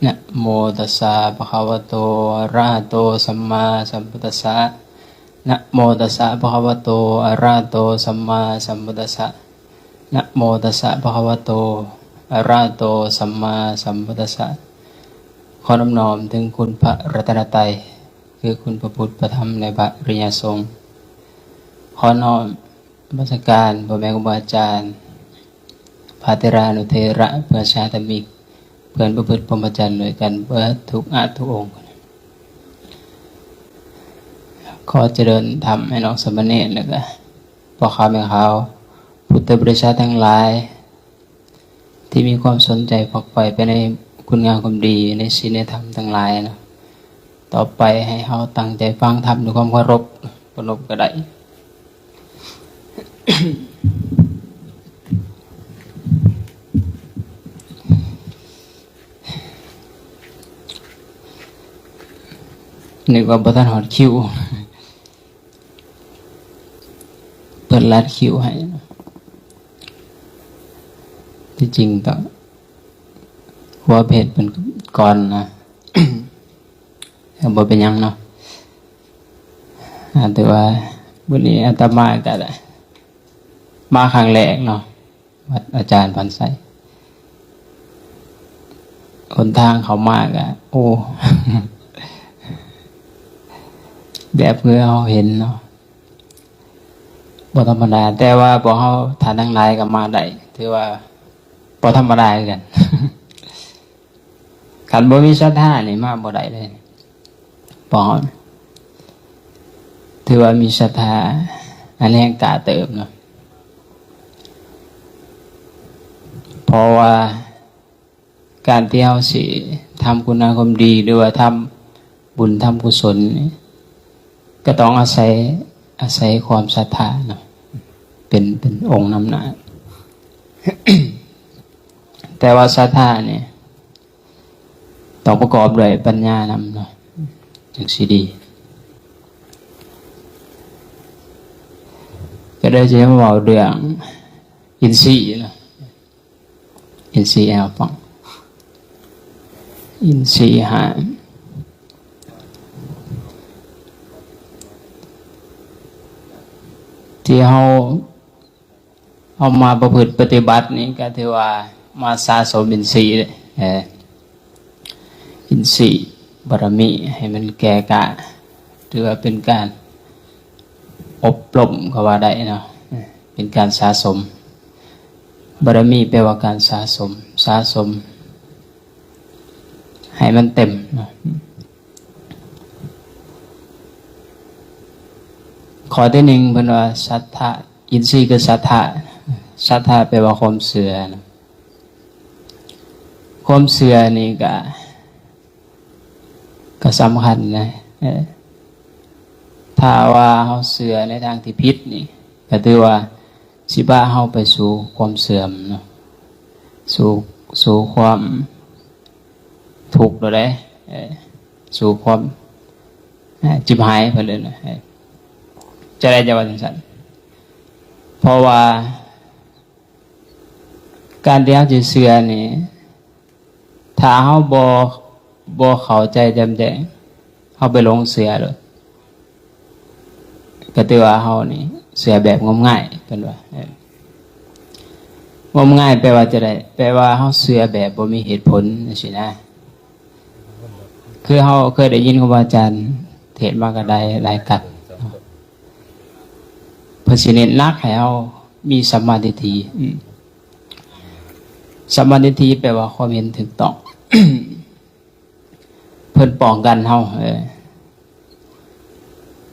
ນະໂມຕັດສະ ພະຄະວະໂຕ ອະຣະຫະໂຕ ສຳມາສຳພຸດທັດສະ ນະໂມຕັດສະ ພະຄະວະໂຕ ອະຣະຫະໂຕ ສຳມາສຳພຸດທັດສະ ນະໂມຕັດສະ ພະຄະວະໂຕ ອະຣະຫະໂຕ ສຳມາສຳພຸດທັດສະ ຂໍນອບນ້ອມເຖິງຄຸນພະລັດຕະນະໄຕ ຄືຄຸນພະພຸດ ພະທຳ ແລະ ພະອະລິຍະສົງ. ຂໍນ້ອມນະມັດສະການພໍ່ແມ່ຄູບາອາຈານ, ພະເຖລານຸເຖລະ, ເພື່ອນສາຍທຳມິກ, ເພື່ອນປະພຶດພົມມະຈັນດ້ວຍກັນເບິດທຸກອາດທຸກອົງ. ຂໍຈະເລີນທຳໃຫ້ນ້ອງສາມະເນນ ແລະກະພໍ່ຂາວແມ່ຂາວ ພຸດທະບໍລິສັດທັງຫຼາຍ ທີ່ມີຄວາມສົນໃຈຝັກໃຝ່ໄປໃນຄຸນງາມຄວາມດີ ໃນສິນໃນທຳທັງຫຼາຍເນາະ. ຕໍ່ໄປໃຫ້ເຮົາຕັ້ງໃຈຟັງທຳດ້ວຍຄວາມເຄົາລົບ, ເຄົາລົບກໍໄດ້. ນຶກວ່າບໍ່ທັນຮອດຄິວ. ເພິ່ນລັດຄິວໃຫ້. ທີ່ຈິງຕ້ອງ ຫົວເພດເພິ່ນກ່ອນນະ. ເອີ ບໍ່ເປັນຫຍັງເນາະ. ອາ ຖືວ່າມື້ນີ້ອາດຕະມາກໍໄດ້ມາຄັ້ງແລກເນາະ. ວັດອາຈານພັນໄຊ. ຫົນທາງເຂົ້າມາກະ ໂອ້ ແບບຄືເຮົາເຫັນເນາະ ບໍ່ທຳມະດາ. ແຕ່ວ່າພວກເຮົາທ່ານທັງຫຼາຍກໍມາໄດ້ ຖືວ່າບໍ່ທຳມະດາຄືກັນ. ຄັນບໍ່ມີສັດທານີ້ມາບໍ່ໄດ້ເລີຍ. ເພາະຖືວ່າມີສັດທາອັນແຮງກ້າເຕີບເນາະ. ເພາະວ່າການທີ່ເຮົາຊິທຳຄຸນງາມຄວາມດີ ຫຼືວ່າທຳບຸນທຳກຸສົນນີ້ ກໍຕ້ອງອາໄສ ອາໄສຄວາມສັດທາເນາະ ເປັນ ເປັນອົງນຳໜ້າ. ແຕ່ວ່າສັດທານີ້ ຕ້ອງປະກອບດ້ວຍປັນຍານຳເນາະ ຈຶ່ງຊິດີ. ກໍເລີຍຈະມາເວົ້າເລື່ອງອິນຊີເນາະ ອິນຊີໃຫ້ເຮົາຟັງ. ອິນຊີຫ້າ ທີ່ເຮົາ ເຮົາມາປະພຶດປະຕິບັດນີ້ກໍຖືວ່າມາສະສົມອິນຊີເດ້ ເອີ ອິນຊີບາລະມີໃຫ້ມັນແກ່ກ້າ ຖືວ່າເປັນການອົບຮົມກໍວ່າໄດ້ເນາະ ເປັນການສະສົມ. ບາລະມີແປວ່າການສະສົມ ສະສົມໃຫ້ມັນເຕັມເນາະ. ຂໍ້ທີໜຶ່ງ ເພິ່ນວ່າສັດທະ ອິນຊີຄືສັດທະ. ສັດທະແປວ່າຄວາມເຊື່ອນະ. ຄວາມເຊື່ອນີ້ກະ ກໍສຳຄັນນະ. ເອີ ຖ້າວ່າເຮົາເຊື່ອໃນທາງທີ່ຜິດນີ້ ກໍຖືວ່າຊິພາເຮົາໄປສູ່ຄວາມເສື່ອມເນາະ ສູ່ ສູ່ຄວາມທຸກໂລດເດ້ ເອີ ສູ່ຄວາມ ເອີ ຈິບຫາຍ ເພິ່ນເອີ້ນ ເອີ ຈະໄດ້ ຈະວ່າຈັ່ງຊັ້ນ. ເພາະວ່າ ການທີ່ເຮົາຊິເຊື່ອນີ້ ຖ້າເຮົາບໍ່ ບໍ່ເຂົ້າໃຈແຈ່ມແຈ້ງ ເຮົາໄປຫຼົງເຊື່ອໂລດ ກໍຖືວ່າເຮົານີ້ເຊື່ອແບບງົມງາຍ ເພິ່ນວ່າ. ເອີ ງົມງາຍແປວ່າຈັ່ງໃດ? ແປວ່າເຮົາເຊື່ອແບບບໍ່ມີເຫດຜົນຈັ່ງຊີ້ນະ. ຄືເຮົາເຄີຍໄດ້ຍິນຄູບາອາຈານເທດມາກໍໄດ້ຫຼາຍກັນເນາະ. ເພິ່ນຊິເນັ້ນໜັກໃຫ້ເຮົາມີສຳມາທິດຖິ. ອືມ ສຳມາທິດຖິແປວ່າຄວາມເຫັນຖືກຕ້ອງ. ເພິ່ນປ້ອງກັນເຮົາ ເອີ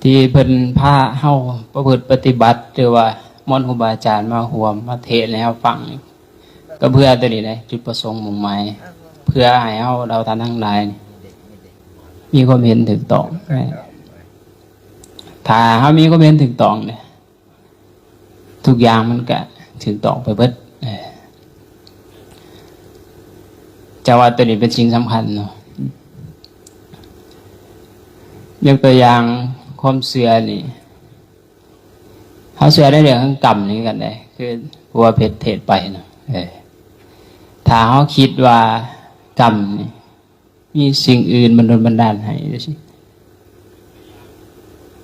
ທີ່ເພິ່ນພາເຮົາປະພຶດປະຕິບັດ ຫຼືວ່າມອນຄູບາອາຈານມາຮ່ວມ ມາເທດໃຫ້ເຮົາຟັງນີ້ ກໍເພື່ອຕົວນີ້ແຫຼະ ຈຸດປະສົງມຸ່ງໝາຍ ເພື່ອໃຫ້ເຮົາເຫຼົ່າທ່ານທັງຫຼາຍນີ້ ມີຄວາມເຫັນຖືກຕ້ອງ. ຖ້າເຮົາມີຄວາມເຫັນຖືກຕ້ອງນີ້ ທຸກຢ່າງມັນກະຖືກຕ້ອງໄປເບິດ. ເອີ ຈະວ່າຕົວນີ້ເປັນສິ່ງສຳຄັນເນາະ. ຍົກຕົວຢ່າງຄວາມເຊື່ອນີ້ ເຮົາເຊື່ອໃນເລື່ອງຂອງກຳນີ້ກັນເດ້ ຄືຜູ້ວ່າເພັດເທດໄປເນາະ. ເອີ ຖ້າເຮົາຄິດວ່າກຳນີ້ ມີສິ່ງອື່ນມາດົນບັນດານໃຫ້ຈັ່ງຊີ້.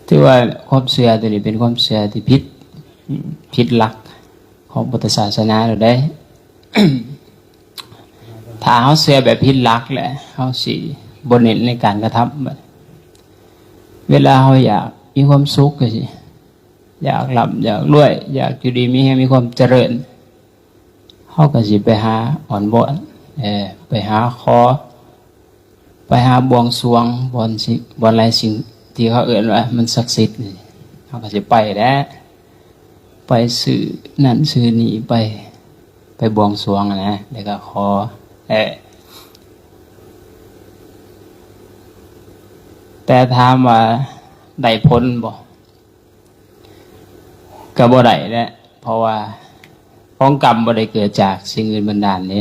ຖືວ່າຄວາມເຊື່ອຕົວນີ້ເປັນຄວາມເຊື່ອທີ່ຜິດ, ຜິດຫຼັກຂອງພຸດທະສາສະໜາໂລດເດ້. ຖ້າເຮົາເຊື່ອແບບຜິດຫຼັກແຫຼະ ເຮົາຊິບໍ່ເນັ້ນໃນການກະທຳ. ເວລາເຮົາຢາກມີຄວາມສຸກຈັ່ງຊີ້ ຢາກລ່ຳຢາກລວຍ ຢາກຢູ່ດີມີແຮງ ມີຄວາມຈະເລີນ ເຮົາກໍຊິໄປຫາອ້ອນວອນ ເອີ ໄປຫາຂໍ ໄປຫາບວງສວງ ບ່ອນຊິ ບ່ອນໃດສິ່ງທີ່ເຂົາເອີ້ນວ່າມັນສັກສິດນີ້ ເຮົາກໍຊິໄປແຫຼະ ໄປຊື້ນັ້ນຊື້ນີ້ ໄປ ໄປບວງສວງຫັ້ນນະ ແລ້ວກໍຂໍ ເອີ ແຕ່ຖາມວ່າໄດ້ຜົນບໍ່? ກໍບໍ່ໄດ້ແຫຼະ ເພາະວ່າຂອງກຳບໍ່ໄດ້ເກີດຈາກສິ່ງອື່ນບັນດານເດ້.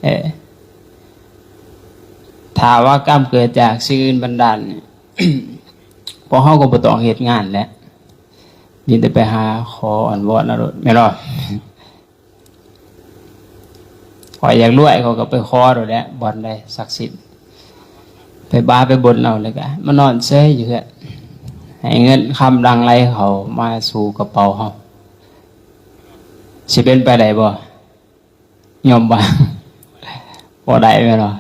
ເອີ ຖ້າວ່າກຳເກີດຈາກສິ່ງອື່ນບັນດານນີ້ ພວກເຮົາກໍບໍ່ຕ້ອງເຮັດງານແຫຼະ ມີແຕ່ໄປຫາຂໍອ້ອນວອນເອົາໂລດ ແມ່ນບໍ່? ຂ້ອຍຢາກລວຍ ຂ້ອຍກໍໄປຂໍໂລດແຫຼະ ບ່ອນໃດສັກສິດ ໄປບາໄປບົນເອົາ ແລ້ວກໍມານອນເຊີຍຢູ່ເຮືອນ ໃຫ້ເງິນຄຳຫຼັ່ງໄຫຼເຂົ້າມາສູ່ກະເປົາເຮົາ ຊິເປັນໄປໄດ້ບໍ່? ຍອມບໍ່? ບໍ່ໄດ້ແມ່ນບໍ່?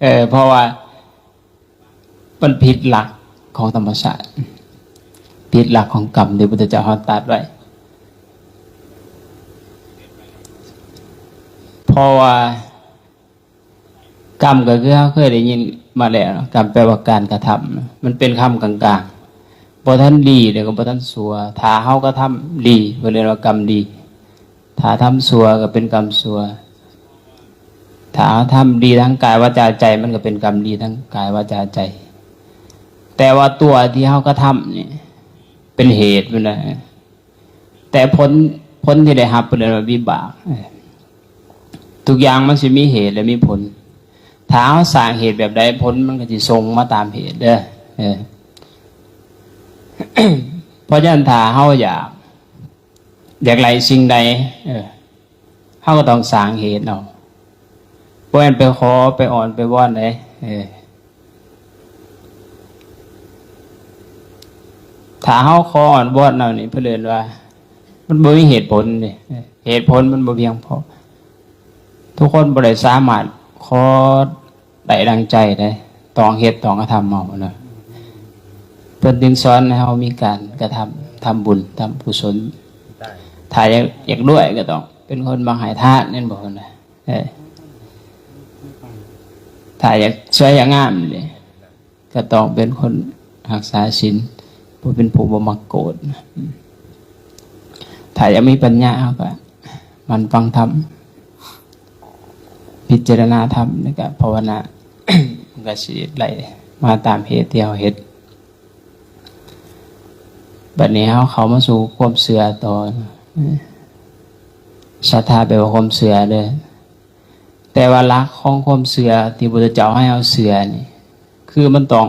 ເອີ ເພາະວ່າ ມັນຜິດຫຼັກຂອງທຳມະຊາດ ຜິດຫຼັກຂອງກຳທີ່ພຸດທະເຈົ້າເຮົາຕັດໄວ້ ເພາະວ່າກຳກໍຄືເຮົາເຄີຍໄດ້ຍິນມາແລ້ວເນາະ ກຳແປວ່າການກະທຳ ມັນເປັນຄຳກາງໆ ບໍ່ທັນດີ ແລ້ວກໍບໍ່ທັນຊົ່ວ ຖ້າເຮົາກະທຳດີ ເພິ່ນເອີ້ນວ່າກຳດີ ຖ້າທຳຊົ່ວກໍເປັນກຳຊົ່ວ ຖ້າເຮົາທຳດີທາງກາຍວາຈາໃຈ ມັນກໍເປັນກຳດີທາງກາຍວາຈາໃຈ ແຕ່ວ່າຕົວທີ່ເຮົາກະທຳນີ້ເປັນເຫດມັນນະ ແຕ່ຜົນ ຜົນທີ່ໄດ້ຮັບເພິ່ນເອີ້ນວ່າວິບາກ ເອີ ທຸກຢ່າງມັນຊິມີເຫດ ແລະ ມີຜົນ ຖ້າເຮົາສ້າງເຫດແບບໃດ ຜົນມັນກໍຊິສົ່ງມາຕາມເຫດເດີ ເອີ ເພາະສະນັ້ນຖ້າເຮົາຢາກ ຢາກໄດ້ສິ່ງໃດ ເອີ ເຮົາກໍຕ້ອງສ້າງເຫດເອົາ ບໍ່ແມ່ນໄປຂໍ ໄປອ້ອນ ໄປວອນເດ້ ເອີ ຖ້າເຮົາຂໍອ້ອນວອນເອົານີ້ ເພິ່ນເອີ້ນວ່າ ມັນບໍ່ມີເຫດຜົນເດ້ ເອີ ເຫດຜົນມັນບໍ່ພຽງພໍ ທຸກຄົນບໍ່ໄດ້ສາມາດຂໍ ໄດ້ດັ່ງໃຈເດ້ ຕ້ອງເຮັດ ຕ້ອງກະທຳເອົານະ ເພິ່ນຈຶ່ງສອນໃຫ້ເຮົາມີການກະທຳ ທຳບຸນ ທຳກຸສົນ ຖ້າຢາກ ຢາກລວຍກໍຕ້ອງເປັນຄົນມັກໃຫ້ທານ ແມ່ນບໍ່? ເອີ ຖ້າຢາກສວຍຢາກງາມເດ້ ກໍຕ້ອງເປັນຄົນຮັກສາສິນ ບໍ່ເປັນຜູ້ບໍ່ມັກໂກດ. ຖ້າຢາກມີປັນຍາ ເຮົາກໍໝັ່ນຟັງທຳ ພິຈາລະນາທຳ ແລ້ວກໍພາວະນາ ມັນກໍຊິໄດ້ມາຕາມເຫດທີ່ເຮົາເຮັດ. ບັດນີ້ເຮົາເຂົ້າມາສູ່ຄວາມເຊື່ອຕໍ່. ສັດທາແປວ່າຄວາມເຊື່ອເດີ. ແຕ່ວ່າຫຼັກຂອງຄວາມເຊື່ອທີ່ພຸດທະເຈົ້າໃຫ້ເຮົາເຊື່ອນີ້ ຄືມັນຕ້ອງ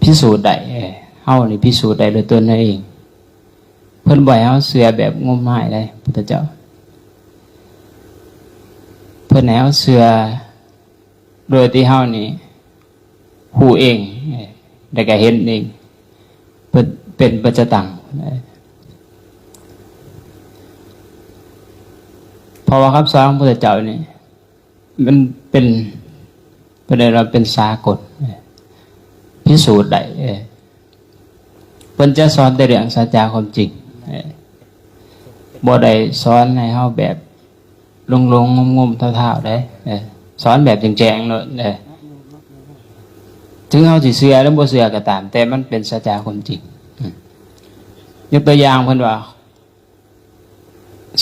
ພິສູດໄດ້ ເອີ ເຮົານີ້ພິສູດໄດ້ດ້ວຍຕົນເຮົາເອງ. ເພິ່ນບໍ່ໃຫ້ເຮົາເຊື່ອແບບງົມງາຍເດ້ ພຸດທະເຈົ້າ. ເພິ່ນໃຫ້ເຮົາເຊື່ອໂດຍທີ່ເຮົານີ້ ຮູ້ເອງ ແລ້ວກໍເຫັນເອງ ເປັນ ເປັນປັດຈະຕັງ. ເພາະວ່າຄຳສອນຂອງພະພຸດທະເຈົ້ານີ້ ມັນເປັນ ເພິ່ນເອີ້ນວ່າເປັນສາກົນ ພິສູດໄດ້. ເພິ່ນຈະສອນແຕ່ເລື່ອງສັດຈະຄວາມຈິງ ບໍ່ໄດ້ສອນໃຫ້ເຮົາແບບຫຼົງໆ ງົມໆ ທ້າວໆ ເດ້ ເອີ ສອນແບບແຈ້ງໆ ໂລດເດີ. ເຖິງເຮົາຊິເຊື່ອ ຫຼື ບໍ່ເຊື່ອກໍຕາມ ແຕ່ມັນເປັນສັດຈະຄວາມຈິງ. ຍົກຕົວຢ່າງເພິ່ນວ່າ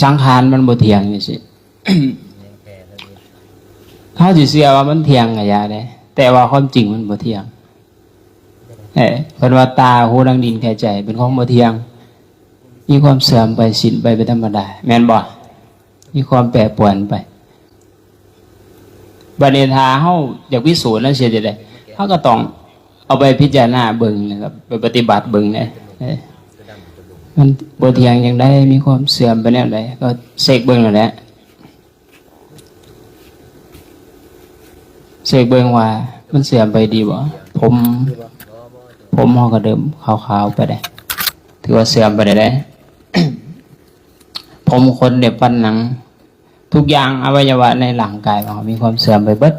ສັງຂານມັນບໍ່ທ່ຽງ ຈັ່ງຊີ້ ເຮົາຊິເຊື່ອວ່າມັນທ່ຽງກໍຢ່າເດ້ ແຕ່ວ່າຄວາມຈິງມັນບໍ່ທ່ຽງ. ເອີ ເພິ່ນວ່າຕາ ຫູ ໜັງ ດິນ ກາຍ ໃຈ ເປັນຂອງບໍ່ທ່ຽງ ມີຄວາມເສື່ອມໄປ ສິ້ນໄປເປັນທຳມະດາ ແມ່ນບໍ່? ມີຄວາມແປປວນໄປ. ບັດນີ້ຖ້າເຮົາຢາກພິສູດນັ້ນເສຍຈັ່ງໃດ? ເຮົາກໍຕ້ອງເອົາໄປພິຈາລະນາເບິ່ງນະຄັບ ໄປປະຕິບັດເບິ່ງເດ້ ເອີ ມັນບໍ່ທ່ຽງຈັ່ງໃດ ມີຄວາມເສື່ອມໄປແນວໃດ ກໍເຊັກເບິ່ງນັ້ນແຫຼະ. ເຊັກເບິ່ງວ່າມັນເສື່ອມໄປດີບໍ່? ຜົມ ຜົມເຮົາກໍເລີ່ມຂາວໆໄປໄດ໋ ຖືວ່າເສື່ອມໄປໄດ້ເດ້. ຜົມ ຂົນ ເລັບ ຟັນ ໜັງ ທຸກຢ່າງ ອະໄວຍະວະໃນຮ່າງກາຍຂອງເຮົາມີຄວາມເສື່ອມໄປເບິດ.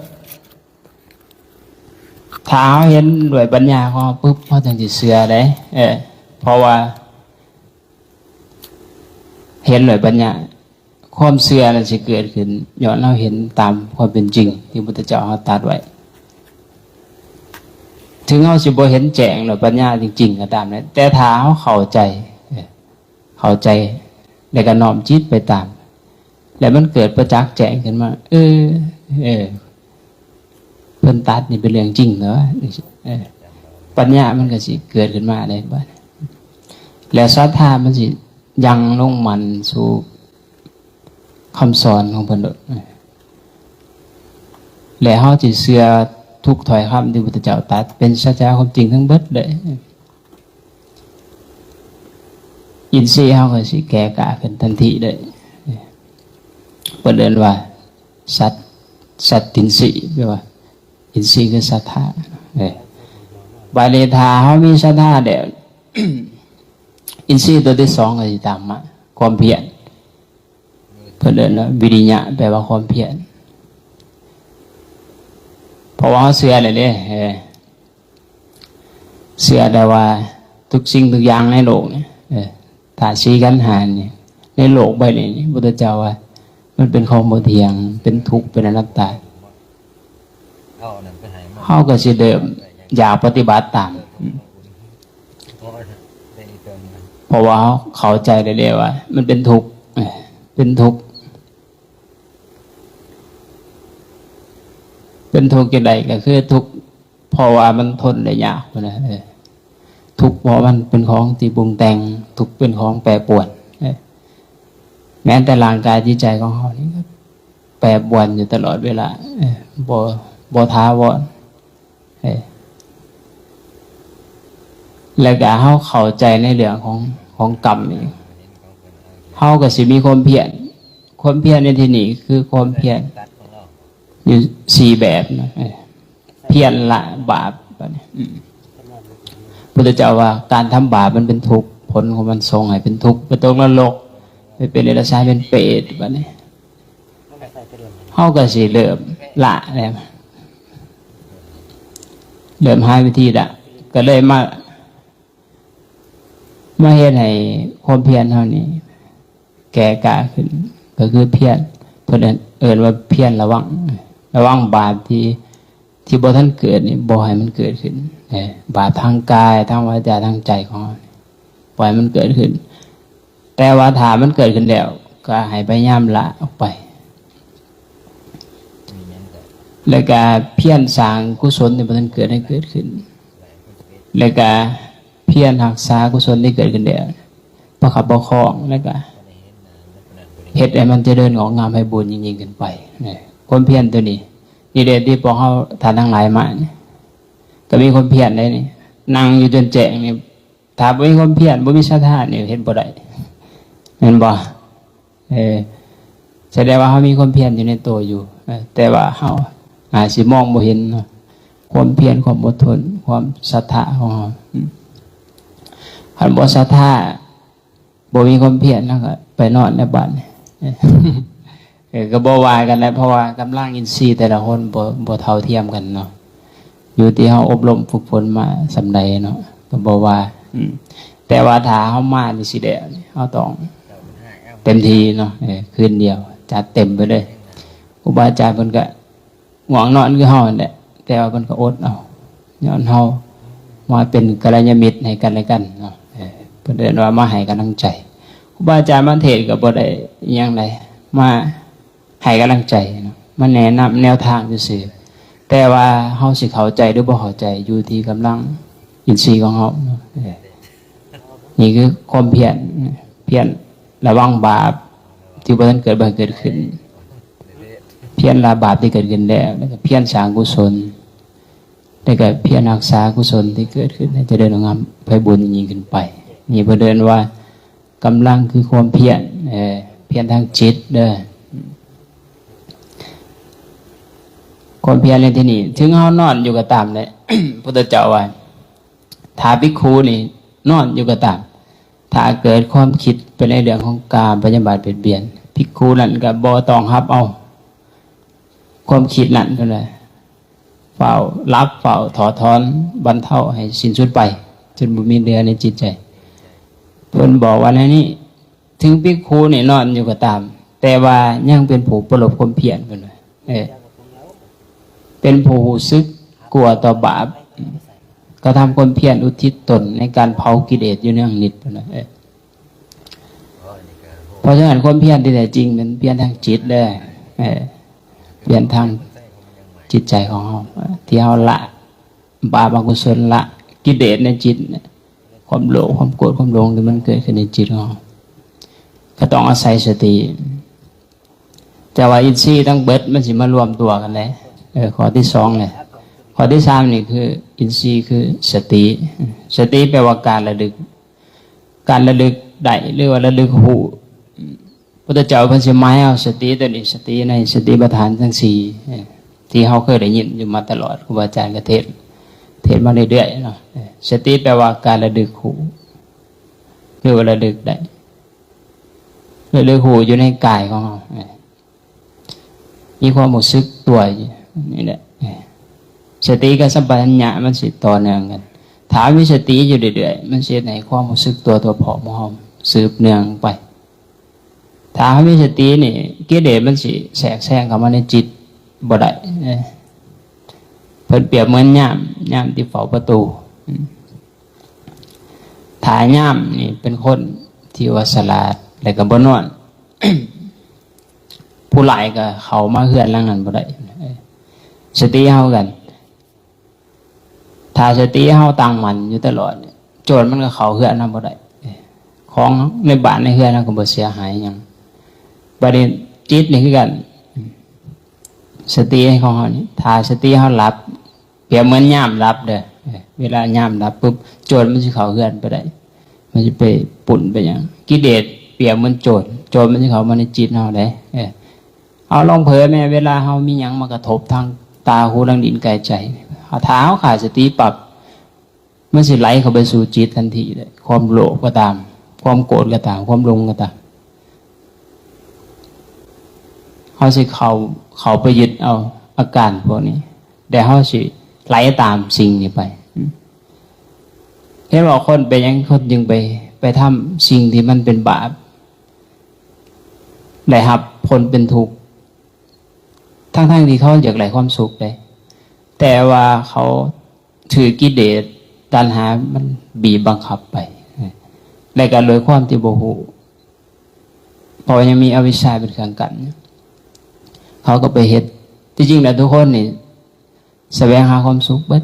ຖ້າເຮົາເຫັນດ້ວຍປັນຍາຂອງເຮົາປຶບ ເຮົາຈຶ່ງຊິເຊື່ອໄດ໋ ເອີ ເພາະວ່າ ເຫັນດ້ວຍປັນຍາ ຄວາມເຊື່ອນັ້ນຊິເກີດຂຶ້ນ ຍ້ອນເຮົາເຫັນຕາມຄວາມເປັນຈິງທີ່ພຸດທະເຈົ້າເຮົາຕັດໄວ້. ເຖິງເຮົາຊິບໍ່ເຫັນແຈ້ງດ້ວຍປັນຍາຈິງໆກໍຕາມແຫຼະ ແຕ່ຖ້າເຮົາເຂົ້າໃຈ ເຂົ້າໃຈ ແລ້ວກໍນ້ອມຈິດໄປຕາມ ແລ້ວມັນເກີດປະຈັກແຈ້ງຂຶ້ນມາ ເອີ ເອີ ເພິ່ນຕັດນີ້ເປັນເລື່ອງຈິງເນາະ ເອີ ປັນຍາມັນກໍຊິເກີດຂຶ້ນມາໄດ້ບາດນີ້ ແລ້ວສັດທາມັນຊິຍັງລົງໝັ້ນສູ່ຄຳສອນຂອງເພິ່ນໂລດ ແລະ ເຮົາຊິເຊື່ອທຸກຖ້ອຍຄຳທີ່ພຸດທະເຈົ້າຕັດ ເປັນສັດຈະຄວາມຈິງທັງເບິດເລີຍ. ອິນຊີເຮົາກໍຊິແກ່ກ້າຂຶ້ນທັນທີເລີຍ. ເພິ່ນເອີ້ນວ່າ ສັດ ສັດທິນຊີ ແປວ່າ ອິນຊີຄືສັດທາ. ເອີ ບາດນີ້ຖ້າເຮົາມີສັດທາແລ້ວ ອິນຊີຕົວທີສອງກໍຊິຕາມມາ ຄວາມພຽນ. ເພິ່ນເອີ້ນວ່າວິລິຍະ ແປວ່າຄວາມພຽນ. ເພາະວ່າເຮົາເຊື່ອແລ້ວເດ້ ເອີ ເຊື່ອແລ້ວວ່າທຸກສິ່ງທຸກຢ່າງໃນໂລກນີ້ ເອີ ທາດສີ່ຂັນຫ້ານີ້ ໃນໂລກໃບນີ້ ພຸດທະເຈົ້າວ່າມັນເປັນຂອງບໍ່ທ່ຽງ ເປັນທຸກ ເປັນອະນັດຕາ. ເຮົາກໍຊິເລີ່ມຢາກປະຕິບັດຕາມ ເພາະວ່າເຮົາເຂົ້າໃຈແລ້ວເດ້ວ່າມັນເປັນທຸກ ເປັນທຸກ ເປັນທຸກຈັ່ງໃດ ກໍຄືທຸກ ເພາະວ່າມັນທົນໄດ້ຍາກພຸ້ນນະ ເອີ ທຸກເພາະມັນເປັນຂອງທີ່ປຸງແຕ່ງ ທຸກເປັນຂອງແປປວນ ເອີ ແມ້ແຕ່ຮ່າງກາຍຈິດໃຈຂອງເຮົານີ້ກໍແປປວນຢູ່ຕະຫຼອດເວລາ ເອີ ບໍ່ ບໍ່ຖາວອນ ເອີ ແລ້ວກໍເຮົາເຂົ້າໃຈໃນເລື່ອງຂອງ ຂອງກຳອີກ ເຮົາກໍຊິມີຄວາມພຽນ ຄວາມພຽນໃນທີ່ນີ້ຄືຄວາມພຽນ ຢູ່ສີ່ແບບນະ ເອີ ພຽນລະບາບ ບາດນີ້ ອືມ ພຸດທະເຈົ້າວ່າການທຳບາບມັນເປັນທຸກ ຜົນຂອງມັນສົ່ງໃຫ້ເປັນທຸກ ໄປຕົກນະລົກ ໄປເປັນເດຍລະຊານ ເປັນເປດ ບາດນີ້ ເຮົາກໍຊິເລີ່ມລະແລ້ວ ເລີ່ມຫາວິທີລະ ກໍເລີຍມາ ມາເຮັດໃຫ້ຄວາມພຽນເຮົານີ້ແກ່ກ້າຂຶ້ນ ກໍຄືພຽນ ເພິ່ນເອີ້ນວ່າພຽນລະວັງ ລະວັງບາບທີ່ ທີ່ບໍ່ທັນເກີດນີ້ ບໍ່ໃຫ້ມັນເກີດຂຶ້ນເດ້ ບາບທາງກາຍ ທາງວາຈາ ທາງໃຈຂອງເຮົານີ້ ບໍ່ໃຫ້ມັນເກີດຂຶ້ນ ແຕ່ວ່າຖ້າມັນເກີດຂຶ້ນແລ້ວ ກໍໃຫ້ພະຍາຍາມລະອອກໄປ ແລ້ວກໍພຽນສ້າງກຸສົນທີ່ບໍ່ທັນເກີດໃຫ້ເກີດຂຶ້ນ ແລ້ວກໍພຽນຮັກສາກຸສົນທີ່ເກີດຂຶ້ນແລ້ວ ປະຄັບປະຄອງ ແລ້ວກໍເຮັດໃຫ້ມັນຈະເລີນງອກງາມໄພບູນຍິ່ງໆຂຶ້ນໄປ. ຄວາມພຽນຕົວນີ້ ນີ້ເດ້ທີ່ພວກເຮົາທ່ານທັງຫຼາຍມານີ້ ກໍມີຄວາມພຽນໄດ໋ນີ້ ນັ່ງຢູ່ຈົນແຈ້ງນີ້ ຖ້າບໍ່ມີຄວາມພຽນ ບໍ່ມີສັດທານີ້ ເຮັດບໍ່ໄດ້ ແມ່ນບໍ່? ເອີ ສະແດງວ່າເຮົາມີຄວາມພຽນຢູ່ໃນໂຕຢູ່ ເອີ ແຕ່ວ່າເຮົາອາດຊິມອງບໍ່ເຫັນເນາະ ຄວາມພຽນ ຄວາມອົດທົນ ຄວາມສັດທາຂອງເຮົາ. ອືມ ຄັນບໍ່ສັດທາ ບໍ່ມີຄວາມພຽນ ເຮົາກໍໄປນອນແລ້ວບາດນີ້ ເອີ ກໍບໍ່ວ່າກັນແຫຼະ ເພາະວ່າກຳລັງອິນຊີແຕ່ລະຄົນບໍ່ ບໍ່ເທົ່າທຽມກັນເນາະ ຢູ່ທີ່ເຮົາອົບຮົມຝຶກຝົນມາສ່ຳໃດເນາະ ກໍບໍ່ວ່າ. ອືມ ແຕ່ວ່າຖ້າເຮົາມານີ້ຊິໄດ້ ເຮົາຕ້ອງເຕັມທີ່ເນາະ ເອີ ຄືນດຽວຈັດເຕັມໄປເລີຍ. ຄູບາອາຈານເພິ່ນກໍ ງ່ວງນອນຄືເຮົາຫັ້ນແຫຼະ ແຕ່ວ່າເພິ່ນກໍອົດເອົາ ຍ້ອນເຮົາມາເປັນກັນລະຍານມິດໃຫ້ກັນແລະກັນເນາະ ເອີ ເພິ່ນເອີ້ນວ່າມາໃຫ້ກຳລັງໃຈ. ຄູບາອາຈານມາເທດກໍບໍ່ໄດ້ອີ່ຫຍັງໃດ ມາໃຫ້ກຳລັງໃຈເນາະ ມາແນະນຳແນວທາງຊື່ໆ ແຕ່ວ່າເຮົາຊິເຂົ້າໃຈຫຼືບໍ່ເຂົ້າໃຈ ຢູ່ທີ່ກຳລັງອິນຊີຂອງເຮົາເນາະ ເອີ. ນີ້ຄືຄວາມພຽນ ພຽນລະວັງບາບທີ່ບໍ່ທັນເກີດ ບໍ່ໃຫ້ເກີດຂຶ້ນ ພຽນລະບາບທີ່ເກີດຂຶ້ນແລ້ວ ແລ້ວກໍພຽນສ້າງກຸສົນ ແລ້ວກໍພຽນຮັກສາກຸສົນທີ່ເກີດຂຶ້ນໃຫ້ຈະເລີນງອກງາມໄພບູນຍິ່ງຂຶ້ນໄປ. ນີ້ເພິ່ນເອີ້ນວ່າກຳລັງຄືຄວາມພຽນ ເອີ ພຽນທາງຈິດເດີ. ຄວາມພຽນໃນທີ່ນີ້ ເຖິງເຮົານອນຢູ່ກໍຕາມແຫຼະ ພຸດທະເຈົ້າວ່າ ຖ້າພິກຂຸນີ້ນອນຢູ່ກໍຕາມ ຖ້າເກີດຄວາມຄິດໄປໃນເລື່ອງຂອງກາມ ພະຍາບາດ ບຽດບຽນ ພິກຂຸນັ້ນກໍບໍ່ຕ້ອງຮັບເອົາຄວາມຄິດນັ້ນ ເພິ່ນວ່າ ຟ້າວຫຼັບ ຟ້າວຖອດຖອນ ບັນເທົາໃຫ້ສິ້ນສຸດໄປ ຈົນບໍ່ມີເຫຼືອໃນຈິດໃຈ. ເພິ່ນບອກວ່າແນວນີ້ ເຖິງພິກຂຸນີ້ນອນຢູ່ກໍຕາມ ແຕ່ວ່າຍັງເປັນຜູ້ປະລົບຄວາມພຽນ ເພິ່ນວ່າ ເອີ ເປັນຜູ້ຮູ້ສຶກກົວຕໍ່ບາບ ກະທຳຄວາມພຽນອຸທິດຕົນໃນການເຜົາກິເລດຢູ່ເນືອງນິດ ເພິ່ນວ່າ ເອີ ເພາະສະນັ້ນ ຄວາມພຽນທີ່ແທ້ຈິງແມ່ນພຽນທາງຈິດເດີ ເອີ ພຽນທາງຈິດໃຈຂອງເຮົາ ທີ່ເຮົາລະບາບອະກຸສົນ ລະກິເລດໃນຈິດ ຄວາມໂລບ ຄວາມໂກດ ຄວາມຫຼົງທີ່ມັນເກີດຂຶ້ນໃນຈິດຂອງເຮົາ ກໍຕ້ອງອາໄສສະຕິ. ແຕ່ວ່າອິນຊີທັງເບິດມັນຊິມາລວມຕົວກັນເດ້ ເອີ ຂໍ້ທີສອງເລີຍ. ຂໍ້ທີສາມນີ້ຄືອິນຊີຄືສະຕິ. ສະຕິແປວ່າການລະລຶກ ການລະລຶກໄດ້ ຫຼືວ່າລະລຶກຮູ້. ພຸດທະເຈົ້າເພິ່ນຊິໝາຍເອົາສະຕິຕົວນີ້ ສະຕິໃນສະຕິປະທານທັງສີ່ ເອີ ທີ່ເຮົາເຄີຍໄດ້ຍິນຢູ່ມາຕະຫຼອດ ຄູບາອາຈານກໍເທດ ເທດມາເລື້ອຍໆເນາະ. ເອີ ສະຕິແປວ່າການລະລຶກຮູ້ ຫຼືວ່າລະລຶກໄດ້ ລະລຶກຮູ້ຢູ່ໃນກາຍຂອງເຮົາ ເອີ ມີຄວາມຮູ້ສຶກຕົວຢູ່ນີ້ແຫຼະ ເອີ ສະຕິກັບສຳປະທັນຍະມັນຊິຕໍ່ເນື່ອງກັນ. ຖ້າມີສະຕິຢູ່ເລື້ອຍໆ ມັນຊິເຮັດໃຫ້ຄວາມຮູ້ສຶກຕົວທົ່ວພ້ອມຂອງເຮົາສືບເນື່ອງໄປ. ຖ້າເຮົາມີສະຕິນີ້ ກິເລດມັນຊິແຊກແຊງເຂົ້າມາໃນຈິດບໍ່ໄດ້ເດ້. ເພິ່ນປຽບເໝືອນຍາມ ຍາມທີ່ເຝົ້າປະຕູ. ຖ້າຍາມນີ້ເປັນຄົນທີ່ວ່າສະຫຼາດ ແລະກໍບໍ່ນອນ ຜູ້ຮ້າຍກໍເຂົ້າມາເຮືອນຫຼັງນັ້ນບໍ່ໄດ້. ສະຕິເຮົາກັນ ຖ້າສະຕິເຮົາຕັ້ງໝັ້ນຢູ່ຕະຫຼອດ ໂຈນມັນກໍເຂົ້າເຮືອນເຮົາບໍ່ໄດ້. ຂອງໃນບ້ານໃນເຮືອນເຮົາກໍບໍ່ເສຍຫາຍຫຍັງ. ບາດນີ້ຈິດນີ້ຄືກັນ ສະຕິຂອງເຮົານີ້ ຖ້າສະຕິເຮົາຫຼັບ ປຽບເໝືອນຍາມຫຼັບເດີ. ເວລາຍາມຫຼັບປຶບ ໂຈນມັນຊິເຂົ້າເຮືອນບໍ່ໄດ້ ມັນຊິໄປປຸ້ນໄປຫຍັງ. ກິເລດປຽບເໝືອນໂຈນ ໂຈນມັນຊິເຂົ້າມາໃນຈິດເຮົາເດ້. ເຮົາລອງເຜີແມ້ ເວລາເຮົາມີຫຍັງມາກະທົບທາງຕາ ຫູ ຫຼັງ ລີ້ນ ກາຍ ໃຈ ຖ້າເຮົາຂາດສະຕິປັບ ມັນຊິໄຫຼເຂົ້າໄປສູ່ຈິດທັນທີເລີຍ. ຄວາມໂລບກໍຕາມ ຄວາມໂກດກໍຕາມ ຄວາມຫຼົງກໍຕາມ ເຮົາຊິເຂົ້າ ເຂົ້າໄປຍຶດເອົາອາການພວກນີ້ ແລະເຮົາຊິໄຫຼຕາມສິ່ງນີ້ໄປ. ເຫັນບໍ່ ຄົນເປັນຫຍັງ ຄົນຈຶ່ງໄປ ໄປທຳສິ່ງທີ່ມັນເປັນບາບ ໄດ້ຮັບຜົນເປັນທຸກ ທັງໆທີ່ເຂົາຢາກໄດ້ຄວາມສຸກເດ້ ແຕ່ວ່າເຂົາຖືກກິເລດຕັນຫາມັນບີບບັງຄັບໄປ ແລະກໍໂດຍຄວາມທີ່ບໍ່ຮູ້ ເພາະວ່າຍັງມີອະວິຊຊາເປັນເຄື່ອງກັ້ນ ເຂົາກໍໄປເຮັດ. ທີ່ຈິງແລ້ວທຸກຄົນນີ້ ສະແຫວງຫາຄວາມສຸກເບິດ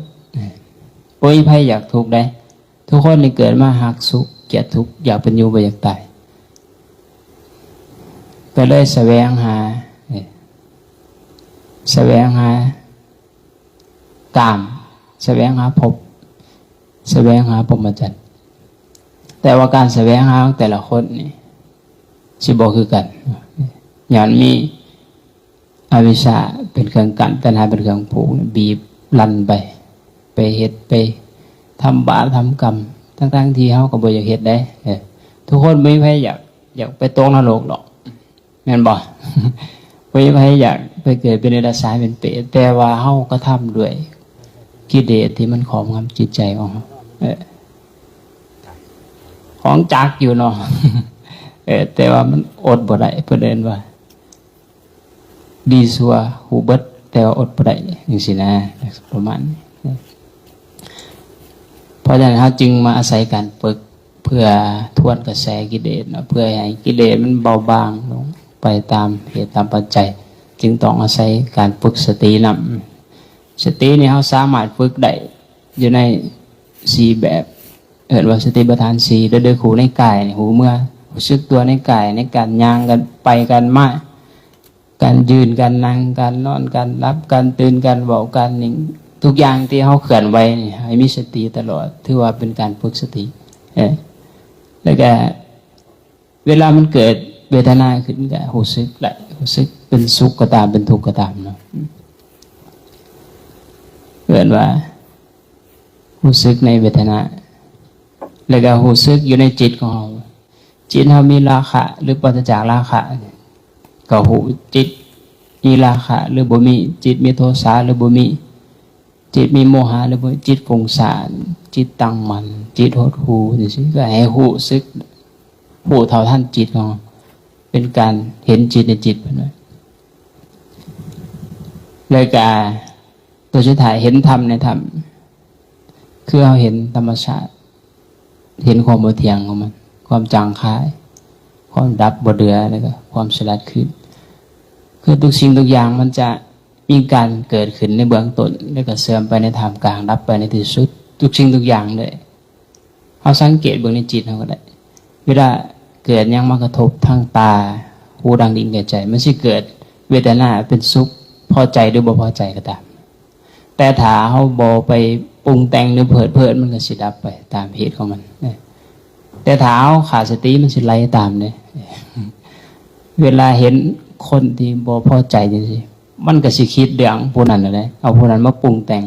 ບໍ່ມີໃຜຢາກທຸກໃດ. ທຸກຄົນນີ້ເກີດມາຮັກສຸກ ກຽດທຸກ ຢາກເປັນຢູ່ ບໍ່ຢາກຕາຍ ກໍເລີຍສະແຫວງຫາ ສະແຫວງຫາກາມ ສະແຫວງຫາພົບ ສະແຫວງຫາພົມມະຈັນ. ແຕ່ວ່າການສະແຫວງຫາຂອງແຕ່ລະຄົນນີ້ຊິບໍ່ຄືກັນ ຍ້ອນມີ ອະວິຊຊາເປັນເຄື່ອງກັ້ນ ຕັນຫາເປັນເຄື່ອງຜູກ ບີບລັນໄປ ໄປເຮັດ ໄປທຳບາບທຳກຳ ທັງໆທີ່ເຮົາກໍບໍ່ຢາກເຮັດເດ້. ເອີ ທຸກຄົນບໍ່ມີໃຜຢາກ ຢາກໄປຕົກນະລົກດອກ ແມ່ນບໍ່? ບໍ່ມີໃຜຢາກໄປເກີດເປັນເດຍລະສານ ເປັນເປດ ແຕ່ວ່າເຮົາກະທຳດ້ວຍກິເລດທີ່ມັນຄອບງຳຈິດໃຈຂອງເຮົາ. ເອີ ຂອງຈັກຢູ່ເນາະ ເອີ ແຕ່ວ່າມັນອົດບໍ່ໄດ້ ເພິ່ນເອີ້ນວ່າ ດີຊົ່ວຮູ້ເບິດ ແຕ່ວ່າອົດບໍ່ໄດ້ ຈັ່ງຊີ້ນະ ປະມານນີ້. ເພາະສະນັ້ນ ເຮົາຈຶ່ງມາອາໄສການຝຶກ ເພື່ອທວນກະແສກິເລດເນາະ ເພື່ອໃຫ້ກິເລດມັນເບົາບາງລົງໄປຕາມເຫດຕາມປັດໄຈ ຈຶ່ງຕ້ອງອາໄສການຝຶກສະຕິນຳ. ສະຕິນີ້ເຮົາສາມາດຝຶກໄດ້ຢູ່ໃນສີ່ແບບ ເອີ້ນວ່າສະຕິປະທານສີ່ ລະລຶກຮູ້ໃນກາຍ ຮູ້ເມື່ອ ຮູ້ສຶກຕົວໃນກາຍ ໃນການຍ່າງ ການໄປ ການມາ ການຢືນ ການນັ່ງ ການນອນ ການຫຼັບ ການຕື່ນ ການເວົ້າ ການນິ່ງ ທຸກຢ່າງທີ່ເຮົາເຄື່ອນໄຫວນີ້ ໃຫ້ມີສະຕິຕະຫຼອດ ຖືວ່າເປັນການຝຶກສະຕິ. ເອີ ແລ້ວກະ ເວລາມັນເກີດເວທະນາຂຶ້ນ ກະຮູ້ສຶກໄດ້ ຮູ້ສຶກເປັນສຸກກໍຕາມ ເປັນທຸກກໍຕາມເນາະ. ນວ່າ ຮູ້ສຶກໃນເວທະນາ ແລ້ວກໍຮູ້ສຶກຢູ່ໃນຈິດຂອງເຮົາ. ຈິດເຮົາມີລາຄະ ຫຼື ປາສະຈາກລາຄະ ກໍຮູ້. ຈິດມີລາຄະ ຫຼື ບໍ່ມີ, ຈິດມີໂທສະ ຫຼື ບໍ່ມີ, ຈິດມີໂມຫະ ຫຼື ບໍ່, ຈິດຟຸ້ງສານ, ຈິດຕັ້ງໝັ້ນ, ຈິດຫົດຫູ່ ຈັ່ງຊີ້ ກໍໃຫ້ຮູ້ສຶກ ຮູ້ເທົ່າທັນຈິດຂອງເຮົາ ເປັນການເຫັນຈິດໃນຈິດ ເພິ່ນວ່າ. ແລ້ວກໍຕົວສຸດທ້າຍ ເຫັນທຳໃນທຳ ຄືເຮົາເຫັນທຳມະຊາດ ເຫັນຄວາມບໍ່ທ່ຽງຂອງມັນ, ຄວາມຈາງຄາຍ, ຄວາມດັບບໍ່ເຫຼືອ ແລ້ວກໍຄວາມສະຫຼາດຄືນ. ຄືທຸກສິ່ງທຸກຢ່າງມັນຈະມີການເກີດຂຶ້ນໃນເບື້ອງຕົ້ນ ແລ້ວກໍເສື່ອມໄປໃນທ່າມກາງ, ດັບໄປໃນທີ່ສຸດ, ທຸກສິ່ງທຸກຢ່າງເລີຍ. ເຮົາສັງເກດເບິ່ງໃນຈິດເຮົາກໍໄດ້ ເວລາເກີດຫຍັງມາກະທົບທາງຕາ, ຫູ, ດັງ, ລິ້ນ, ກາຍ, ໃຈ, ມັນຊິເກີດເວທະນາເປັນສຸກ, ພໍໃຈ ຫຼື ບໍ່ພໍໃຈກໍຕາມ. ແຕ່ຖ້າເຮົາບໍ່ໄປປຸງແຕ່ງ ຫຼື ເພີດເພີນ ມັນກໍຊິດັບໄປຕາມເຫດຂອງມັນ. ແຕ່ຖ້າເຮົາຂາດສະຕິ ມັນຊິໄຫຼຕາມເດ້. ເວລາເຫັນຄົນທີ່ບໍ່ພໍໃຈຈັ່ງຊີ້ ມັນກໍຊິຄິດເລື່ອງຜູ້ນັ້ນນັ້ນແຫຼະ, ເອົາຜູ້ນັ້ນມາປຸງແຕ່ງ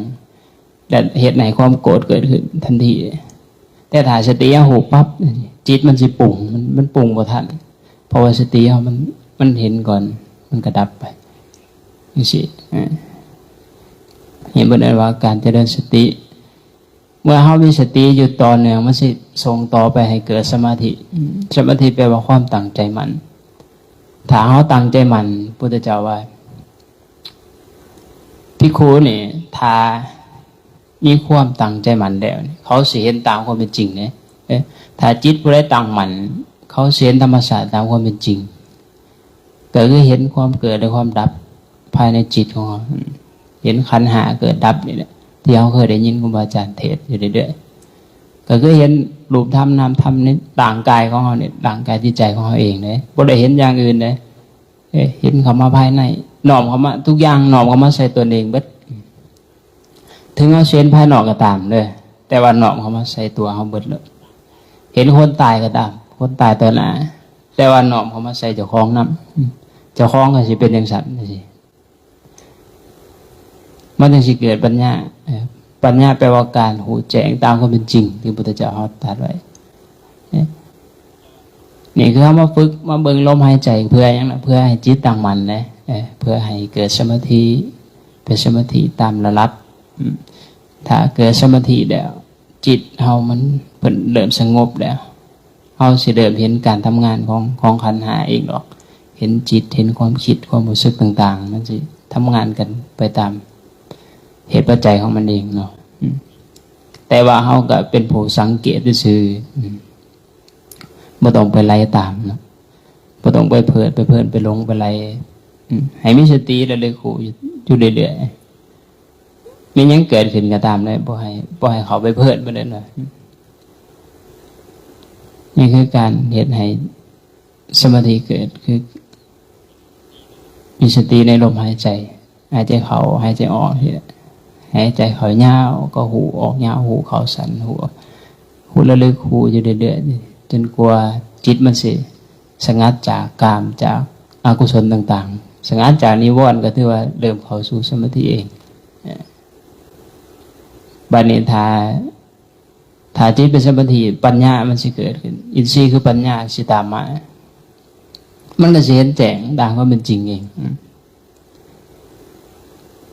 ແລະ ເຮັດໃຫ້ຄວາມໂກດເກີດຂຶ້ນທັນທີ. ແຕ່ຖ້າສະຕິເຮົາຮູ້ປັບ, ຈິດມັນຊິປຸງ, ມັນ, ມັນປຸງບໍ່ທັນ, ເພາະວ່າສະຕິເຮົາມັນ, ມັນເຫັນກ່ອນ, ມັນກໍດັບໄປ ຈັ່ງຊີ້. ເອີ ເຫັນເພິ່ນເອີ້ນວ່າການຈະເລີນສະຕິ. ເມື່ອເຮົາມີສະຕິຢູ່ຕໍ່ເນື່ອງ, ມັນຊິສົ່ງຕໍ່ໄປໃຫ້ເກີດສະມາທິ. ສະມາທິແປວ່າຄວາມຕັ້ງໃຈໝັ້ນ. ຖ້າເຮົາຕັ້ງໃຈໝັ້ນ, ພຸດທະເຈົ້າວ່າ ພິກຂຸນີ້ ຖ້າມີຄວາມຕັ້ງໃຈໝັ້ນແລ້ວນີ້ ເຂົາຊິເຫັນຕາມຄວາມເປັນຈິງເດ້. ເອີ ຖ້າຈິດຜູ້ໃດຕັ້ງໝັ້ນ ເຂົາຊິເຫັນທຳມະຊາດຕາມຄວາມເປັນຈິງ, ກໍຄືເຫັນຄວາມເກີດ ແລະ ຄວາມດັບພາຍໃນຈິດຂອງເຮົາ, ເຫັນຂັນຫ້າເກີດດັບນີ້ແຫຼະ ທີ່ເຮົາເຄີຍໄດ້ຍິນຄູບາອາຈານເທດຢູ່ເລື້ອຍໆ. ກໍຄືເຫັນຮູບທຳນາມທຳໃນຮ່າງກາຍຂອງເຮົານີ້, ຮ່າງກາຍຈິດໃຈຂອງເຮົາເອງເດ້, ບໍ່ໄດ້ເຫັນຢ່າງອື່ນເດ້. ເອີ ເຫັນເຂົ້າມາພາຍໃນ, ນ້ອມເຂົ້າມາ, ທຸກຢ່າງນ້ອມເຂົ້າມາໃສ່ຕົນເອງເບິດ. ເຖິງເຮົາຊິເຫັນພາຍນອກກໍຕາມເດີ, ແຕ່ວ່ານ້ອມເຂົ້າມາໃສ່ຕົວເຮົາເບິດເລີຍ. ເຫັນຄົນຕາຍກໍຕາມ, ຄົນຕາຍຕໍ່ໜ້າ, ແຕ່ວ່ານ້ອມເຂົ້າມາໃສ່ເຈົ້າຂອງນຳ. ເຈົ້າຂອງກໍຊິເປັນຈັ່ງຊັ້ນຈັ່ງຊີ້. ມັນຈັ່ງຊິເກີດປັນຍາ. ເອີ ປັນຍາແປວ່າການຮູ້ແຈ້ງຕາມຄວາມເປັນຈິງ ທີ່ພຸດທະເຈົ້າເຮົາຕັດໄວ້. ເອີ ນີ້ຄືເຮົາມາຝຶກ ມາເບິ່ງລົມຫາຍໃຈ ເພື່ອຫຍັງນະ? ເພື່ອໃຫ້ຈິດຕັ້ງໝັ້ນເດ້. ເອີ ເພື່ອໃຫ້ເກີດສະມາທິ, ເປັນສະມາທິຕາມລະດັບ. ອືມ ຖ້າເກີດສະມາທິແລ້ວ ຈິດເຮົາມັນ ເພິ່ນເລີ່ມສະຫງົບແລ້ວ, ເຮົາຊິເລີ່ມເຫັນການທຳງານຂອງ, ຂອງຂັນຫ້າເອງດອກ. ເຫັນຈິດ, ເຫັນຄວາມຄິດ, ຄວາມຮູ້ສຶກຕ່າງໆ, ມັນຊິທຳງານກັນໄປຕາມເຫດປັດໄຈຂອງມັນເອງເນາະ. ອືມ ແຕ່ວ່າເຮົາກໍເປັນຜູ້ສັງເກດຊື່ໆ. ອືມ ບໍ່ຕ້ອງໄປໄລ່ຕາມເນາະ, ບໍ່ຕ້ອງໄປເພີດ ໄປເພີນ ໄປຫຼົງ ໄປໄລ່. ອືມ ໃຫ້ມີສະຕິລະລຶກຮູ້ຢູ່ເລື້ອຍໆ. ແມ່ນຫຍັງເກີດຂຶ້ນກໍຕາມເລີຍ, ບໍ່ໃຫ້, ບໍ່ໃຫ້ເຂົ້າໄປເພີດມັນເລີຍນະ. ນີ້ຄືການເຮັດໃຫ້ສະມາທິເກີດ, ຄືມີສະຕິໃນລົມຫາຍໃຈ, ຫາຍໃຈເຂົ້າ, ຫາຍໃຈອອກ. ຫາຍໃຈເຂົ້າຍາວກໍຮູ້, ອອກຍາວຮູ້, ເຂົ້າສັ້ນຮູ້, ຮູ້ລະລຶກຮູ້ຢູ່ເລື້ອຍໆ ຈົນກວ່າຈິດມັນຊິສະຫງັດຈາກກາມ, ຈາກອະກຸສົນຕ່າງໆ, ສະຫງັດຈາກນິວອນ, ກໍຖືວ່າເລີ່ມເຂົ້າສູ່ສະມາທິເອງ. ບັດນີ້ຖ້າ, ຖ້າຈິດເປັນສະມາທິ, ປັນຍາມັນຊິເກີດຂຶ້ນ, ອິນຊີຄືປັນຍາຊິຕາມມາ, ມັນກໍຊິເຫັນແຈ້ງຕາມຄວາມເປັນຈິງເອງ.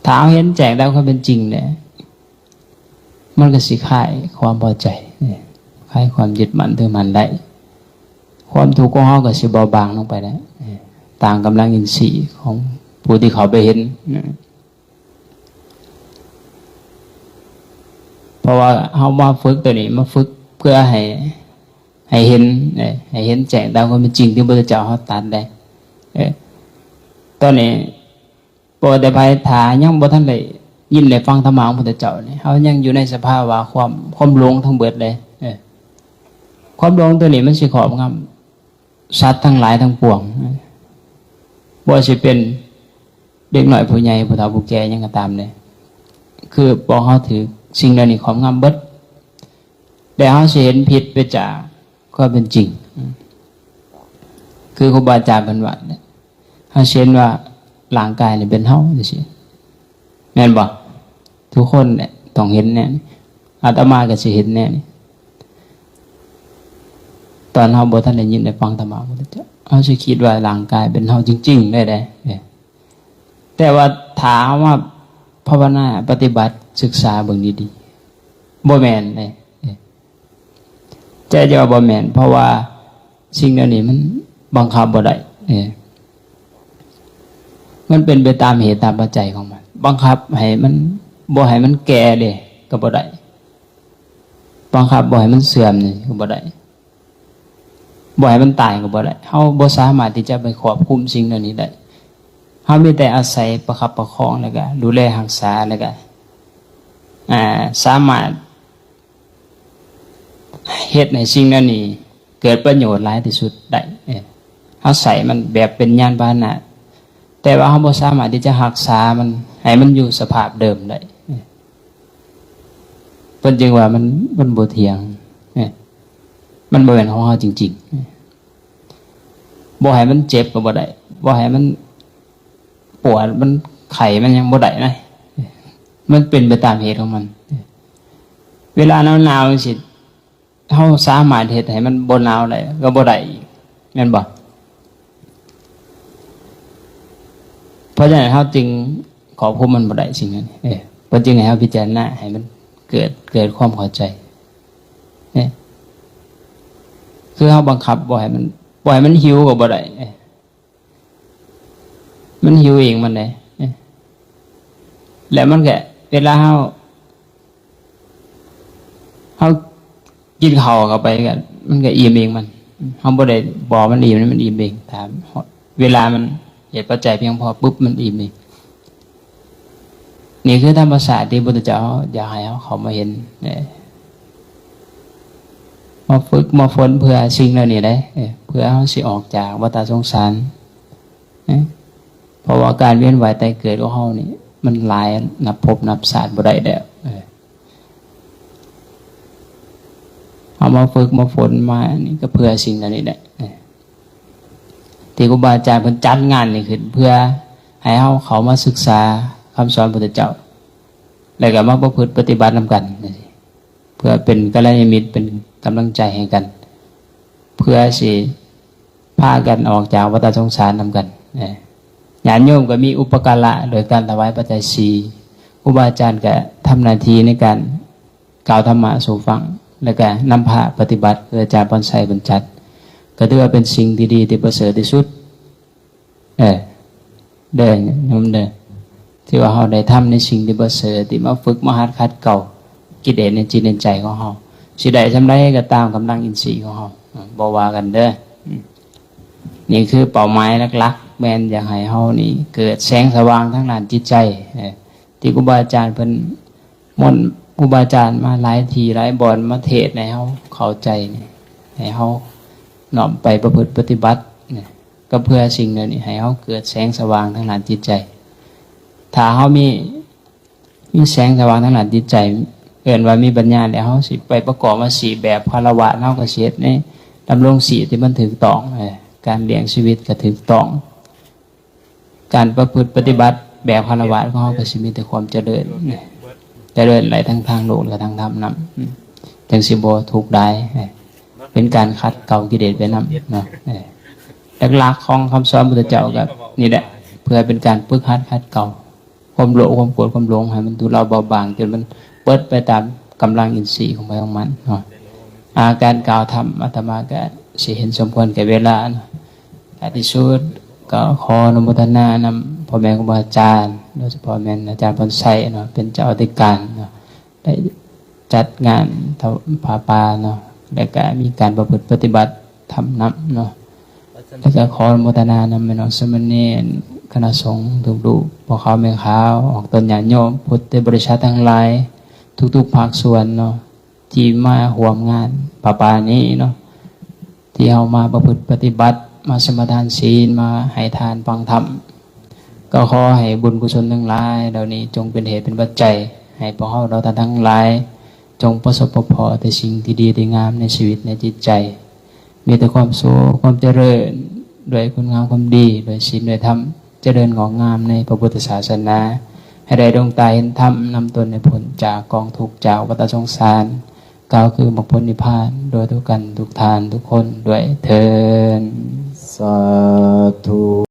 ຖ້າເຮົາເຫັນແຈ້ງຕາມຄວາມເປັນຈິງແລ້ວ, ມັນກໍຊິຄາຍຄວາມພໍໃຈ, ຄາຍຄວາມຍຶດໝັ້ນຖືໝັ້ນໄດ້. ຄວາມທຸກຂອງເຮົາກໍຊິເບົາບາງລົງໄປແລ້ວ, ຕາມກຳລັງອິນຊີຂອງຜູ້ທີ່ເຂົ້າໄປເຫັນ. ເພາະວ່າເຮົາມາຝຶກໂຕນີ້, ມາຝຶກເພື່ອໃຫ້, ໃຫ້ເຫັນ, ໃຫ້ເຫັນແຈ້ງຕາມຄວາມເປັນຈິງທີ່ພະພຸດທະເຈົ້າເຮົາຕັດໄດ້. ເອີ ຕອນນີ້ບໍ່ວ່າແຕ່ໃຜ, ຖ້າຍັງບໍ່ທັນໄດ້ຍິນໄດ້ຟັງທຳມະຂອງພະພຸດທະເຈົ້ານີ້, ເຮົາຍັງຢູ່ໃນສະພາວະຄວາມ, ຄວາມຫຼົງທັງເບິດເລີຍ. ເອີ ຄວາມຫຼົງໂຕນີ້ມັນຊິຄອບງຳ ສັດທັງຫຼາຍທັງປວງ, ບໍ່ວ່າຊິເປັນເດັກນ້ອຍຜູ້ໃຫຍ່ ຜູ້ເຖົ້າຜູ້ແກ່ຫຍັງກໍຕາມເດ້, ຄືພວກເຮົາຖືກສິ່ງເຫຼົ່ານີ້ຄອບງຳເບິດ, ແລ້ວເຮົາຊິເຫັນຜິດໄປຈາກຄວາມເປັນຈິງ. ຄືຄູບາອາຈານເພິ່ນວ່າ, ເຮົາຊິເຫັນວ່າຮ່າງກາຍນີ້ເປັນເຮົາ ຈັ່ງຊີ້ ແມ່ນບໍ່? ທຸກຄົນແຫຼະຕ້ອງເຫັນແນວນີ້ ອາດຕະມາກໍຊິເຫັນແນວນີ້. ຕອນເຮົາບໍ່ທັນໄດ້ຍິນໄດ້ຟັງທຳມະຂອງພະພຸດທະເຈົ້າ ເຮົາຊິຄິດວ່າຮ່າງກາຍເປັນເຮົາຈິງໆ ເລີຍເດ້. ແຕ່ວ່າຖ້າເຮົາມາພາວະນາປະຕິບັດສຶກສາເບິ່ງດີໆ ບໍ່ແມ່ນເດ້. ໃຈຈະວ່າບໍ່ແມ່ນ ເພາະວ່າສິ່ງເຫຼົ່ານີ້ມັນບັງຄັບບໍ່ໄດ້. ເອີ ມັນເປັນໄປຕາມເຫດຕາມປັດໄຈຂອງມັນ. ບັງຄັບໃຫ້ມັນ ບໍ່ໃຫ້ມັນແກ່ເດ້ກໍບໍ່ໄດ້. ບັງຄັບບໍ່ໃຫ້ມັນເສື່ອມນີ້ກໍບໍ່ໄດ້. ບໍ່ໃຫ້ມັນຕາຍກໍບໍ່ໄດ້. ເຮົາບໍ່ສາມາດທີ່ຈະໄປຄວບຄຸມສິ່ງເຫຼົ່ານີ້ໄດ້. ເຮົາມີແຕ່ອາໄສປະຄັບປະຄອງ ແລ້ວກະດູແລຮັກສາ ແລ້ວກະ ອ່າ ສາມາດ ເຮັດໃຫ້ສິ່ງເຫຼົ່ານີ້ເກີດປະໂຫຍດຫຼາຍທີ່ສຸດໄດ້. ເອີ ເຮົາໃຊ້ມັນແບບເປັນຍານພາຫະນະ ແຕ່ວ່າເຮົາບໍ່ສາມາດທີ່ຈະຮັກສາມັນໃຫ້ມັນຢູ່ສະພາບເດີມໄດ້. ເອີ ເພິ່ນຈຶ່ງວ່າມັນ ມັນບໍ່ທ່ຽງ. ເອີ ມັນບໍ່ແມ່ນຂອງເຮົາຈິງໆ. ເອີ ບໍ່ໃຫ້ມັນເຈັບກໍບໍ່ໄດ້ ບໍ່ໃຫ້ມັນປວດ ມັນໄຂ້ ມັນຫຍັງບໍ່ໄດ້ນະ. ມັນເປັນໄປຕາມເຫດຂອງມັນ. ເວລາໜາວໆ ຈັ່ງຊີ້ ເຮົາສາມາດເຮັດໃຫ້ມັນບໍ່ໜາວໄດ້ກໍບໍ່ໄດ້ອີກ ແມ່ນບໍ່? ເພາະສະນັ້ນເຮົາຈຶ່ງຄວບຄຸມມັນບໍ່ໄດ້ ສິ່ງນັ້ນ. ເອີ ເພິ່ນຈຶ່ງໃຫ້ເຮົາພິຈາລະນາໃຫ້ມັນເກີດ ເກີດຄວາມເຂົ້າໃຈ. ເອີ ຄືເຮົາບັງຄັບບໍ່ໃຫ້ມັນ ບໍ່ໃຫ້ມັນຫິວກໍບໍ່ໄດ້. ເອີ ມັນຫິວເອງມັນເດ້. ເອີ ແລ້ວມັນກະ ເວລາເຮົາ ເຮົາກິນເຂົ້າເຂົ້າໄປກະ ມັນກະອີ່ມເອງມັນ. ເຮົາບໍ່ໄດ້ບອກມັນອີ່ມ ມັນອີ່ມເອງ. ຖ້າເວລາມັນ ເຫດປັດໄຈພຽງພໍປຶບ ມັນອີ່ມເອງ. ນີ້ຄືທຳມະຊາດທີ່ພຸດທະເຈົ້າຢາກໃຫ້ເຮົາເຂົ້າມາເຫັນເດ້ ມາຝຶກມາຝົນເພື່ອສິ່ງເຫຼົ່ານີ້ເດ້. ເອີ ເພື່ອເຮົາຊິອອກຈາກວັດຕະສົງສານເນາະ. ເພາະວ່າການວຽນວ່າຍຕາຍເກີດຂອງເຮົານີ້ ມັນຫຼາຍນັບພົບນັບຊາດບໍ່ໄດ້ແລ້ວ. ເອີ ເຮົາມາຝຶກມາຝົນມານີ້ກໍເພື່ອສິ່ງເຫຼົ່ານີ້ແຫຼະ ທີ່ຄູບາອາຈານເພິ່ນຈັດງານນີ້ຂຶ້ນ ເພື່ອໃຫ້ເຮົາເຂົ້າມາສຶກສາຄຳສອນພຸດທະເຈົ້າ ແລ້ວກໍມາປະພຶດປະຕິບັດນຳກັນ ເພື່ອເປັນກັນລະຍານມິດ ເປັນກຳລັງໃຈໃຫ້ກັນ ເພື່ອຊິ ພາກັນອອກຈາກວັດຕະສົງສານນຳກັນ. ເອີ ຍາດໂຍມກໍມີອຸປະກາລະໂດຍການຖວາຍປັດໄຈສີ່ ຄູບາອາຈານກໍທຳໜ້າທີ່ໃນການກ່າວທຳມະສູ່ຟັງ ແລ້ວກໍນຳພາປະຕິບັດ ຄືອາຈານພອນໄຊເພິ່ນຈັດ ກໍຖືວ່າເປັນສິ່ງທີ່ດີທີ່ປະເສີດທີ່ສຸດ. ເອີ ເດີໂຍມເດີ ທີ່ວ່າເຮົາໄດ້ທຳໃນສິ່ງທີ່ປະເສີດ ທີ່ມາຝຶກມາຫັດຂັດເກົາກິເລດໃນຈິດໃນໃຈຂອງເຮົາ ຊິໄດ້ສ່ຳໃດກໍຕາມກຳລັງອິນຊີຂອງເຮົາ ບໍ່ວ່າກັນເດີ. ນີ້ຄືເປົ້າໝາຍຫຼັກໆ ແມ່ນຢາກໃຫ້ເຮົານີ້ເກີດແສງສະຫວ່າງທາງດ້ານຈິດໃຈ ທີ່ຄູບາອາຈານເພິ່ນ ມ່ວນຄູບາອາຈານມາຫຼາຍທີ່ຫຼາຍບ່ອນ ມາເທດໃຫ້ເຮົາເຂົ້າໃຈນີ້ ໃຫ້ເຮົານ້ອມໄປປະພຶດປະຕິບັດນີ້ ກໍເພື່ອສິ່ງເຫຼົ່ານີ້ ໃຫ້ເຮົາເກີດແສງສະຫວ່າງທາງດ້ານຈິດໃຈ. ຖ້າເຮົາມີ ມີແສງສະຫວ່າງທາງດ້ານຈິດໃຈ ເອີ້ນວ່າມີປັນຍາແລ້ວ ເຮົາຊິໄປປະກອບມາຊີບແບບຄາລະວາດ ເຮົາກໍຊິເຮັດໃນດຳລົງຊີບທີ່ມັນຖືກຕ້ອງ ເອີ ການລ້ຽງຊີວິດກໍຖືກຕ້ອງ ການປະພຶດປະຕິບັດແບບຄາລະວາດຂອງເຮົາກໍຊິມີແຕ່ຄວາມຈະເລີນ ຈະເລີນໄຫຼທັງທາງໂລກ ແລະ ທາງທຳນຳ ຈັ່ງຊິບໍ່ທຸກຫຼາຍ ເປັນການຂັດເກົາກິເລດໄປນຳເນາະ. ຫຼັກໆຂອງຄຳສອນພຸດທະເຈົ້າກໍນີ້ແຫຼະ ເພື່ອເປັນການຝຶກຫັດຂັດເກົາຄວາມໂລບ ຄວາມໂກດ ຄວາມຫຼົງ ໃຫ້ມັນທຸເລົເບົາບາງ ຈົນມັນເບິດໄປຕາມກຳລັງອິນຊີຂອງໃຜຂອງມັນເນາະ. ອາ ການກ່າວທຳ ອາດຕະມາກໍຊິເຫັນສົມຄວນແກ່ເວລາເນາະ. ທ້າຍທີ່ສຸດກໍຂໍອະນຸໂມທະນານຳພໍ່ແມ່ຄູບາອາຈານ ໂດຍສະເພາະແມ່ນອາຈານພອນໄຊເນາະ ເປັນເຈົ້າອະທິການເນາະ ໄດ້ຈັດງານທຳຜ້າປ່າເນາະ ແລ້ວກະມີການປະພຶດປະຕິບັດທຳນຳເນາະ ແລ້ວກະຂໍອະນຸໂມທະນານຳແມ່ນ້ອງສາມະເນນ ຄະນະສົງທຸກຮູບ ພໍ່ຂາວແມ່ຂາວ ອອກຕົນຍາດໂຍມ ພຸດທະບໍລິສັດທັງຫຼາຍ ທຸກໆພາກສ່ວນເນາະ ທີ່ມາຮ່ວມງານຜ້າປ່ານີ້ເນາະ ທີ່ເຮົາມາປະພຶດປະຕິບັດ ມາສະມາທານສິນ ມາໃຫ້ທານຟັງທຳ ກໍຂໍໃຫ້ບຸນກຸສົນທັງຫຼາຍເຫຼົ່ານີ້ ຈົ່ງເປັນເຫດເປັນປັດໄຈ ໃຫ້ພວກເຮົາເຫຼົ່າທ່ານທັງຫຼາຍ ຈົ່ງປະສົບປະພໍ້ແຕ່ສິ່ງທີ່ດີທີ່ງາມໃນຊີວິດໃນຈິດໃຈ ມີແຕ່ຄວາມສຸກຄວາມຈະເລີນ ດ້ວຍຄຸນງາມຄວາມດີ ດ້ວຍສິນດ້ວຍທຳ ຈະເລີນງອກງາມໃນພະພຸດທະສາສະໜາ. ໃຫ້ໄດ້ດວງຕາເຫັນທຳ ນຳຕົນໃຫ້ພົ້ນຈາກກອງທຸກຈາກວັດຕະສົງສານ ກ່າວຄືມັກຜົນນິບພານ ດ້ວຍທຸກກັນທຸກທ່ານທຸກຄົນດ້ວຍເທີ້ນ. ສາທຸ.